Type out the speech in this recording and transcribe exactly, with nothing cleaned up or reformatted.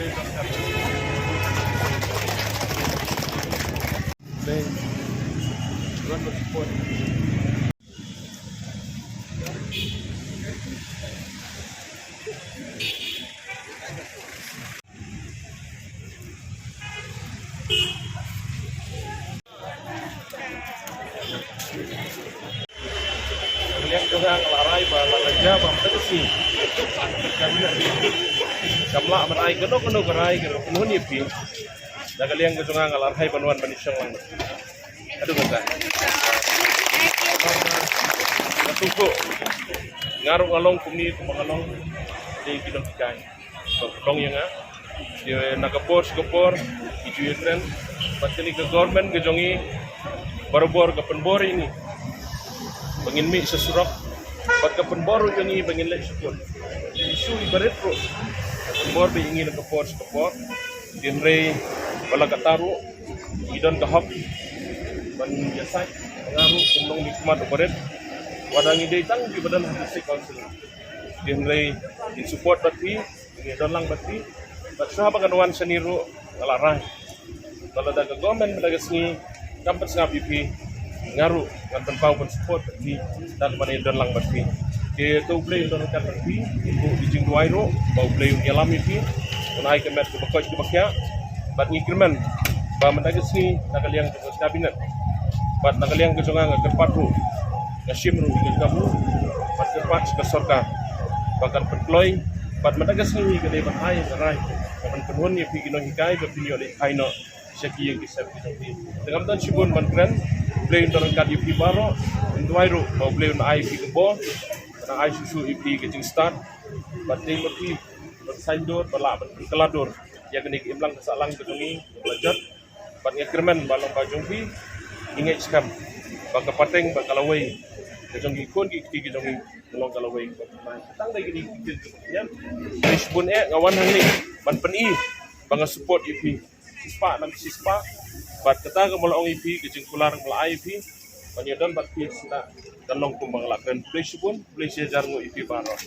Liang jong nga nga la rai ba la ka jia ba mynta ka sngi. Kam lah ban ai kano kano ka rai kano kano ïa phi. Da ka liang ka jong nga nga la rai ban wan ban ïashong lang. Aduh kata. Nga tu ko. Nga ruh nga long kumne kumba nga long. Dei ki nonghikai. Ba pynlong ïa nga. Ïa na ka por sha ka por, ki ju ïakren. Bad kane ka government ka jong ngi barabor ka pynbor ïa ngi ba ngin mih sha surok. Bad ka pynbor ruh ïa ngi ba ngin leit sha court. Issue i barit ruh ka pynbor ba ïa ngi na ka por sha ka por. Hynrei ba la katta ruh ngi don ka hok ban ïasaid. Nga ruh kum nongmihkhmat u barit, wat la ngi dei tang kiba don ha district council. Hynrei ngin support bad phi, ngin don lang bad phi. Bad shuwa ba ngan wan shane ruh nga la rai ba lada ka government mynta ka sngi kam pat sngap ïa phi, nga ruh ngan pynpaw ban support bad phi. Tad ban ïadon lang bad phi. Te to U Blei un don ryngkat bad phi. Ki jingduwai ruh ba U Blei un ïalam ïa phi, un ai ka met kaba koit kaba khiah. Bad ngi kyrmen ba mynta ka sngi na ka liang ka cabinet bad na ka liang ka jong nga nga kyrpad ruh, nga shim ruh ïa ka kabu bad kyrpad sha ka sorkar ba kan pynkloi. Bad mynta ka sngi ka dei ban ai ka rai ka ban pynhun ïa phi ki nonghikai ba phin ïoh leit phai noh sha ki ïing ki sem ki jong phi. Te ngam don shibun ban kren. U Blei un don ryngkat ïa phi baroh. Ngi duwai ruh ba U Blei un ai ïa phi ka bor, un ai shuh shuh ïa phi ka jingstad. Bad dei ma phi ban saiñdur ba lah ban pynkylla dur ïa kane ka imlang ka sahlang ka jong ngi ba la jot. Bad nga kyrmen ba long ba jong phi, ngi ngeit skhem ba ka pateng ba ka lawei ka jong ki khun ki kti ki jong ngi ka long ka lawei kaba tang dei kine ki kti ki jong ngi. Dei shibun eh nga wan hangne ban pyni ba nga support ïa phi. Shispah na shispah. Bad kata ka mut la ong ïa phi ka jingkular ka la ai ïa phi ban ïadon bad phi shisha. Kan long kumba nga la kren. Khublei shibun, khublei shihajar nguh ïa phi baroh.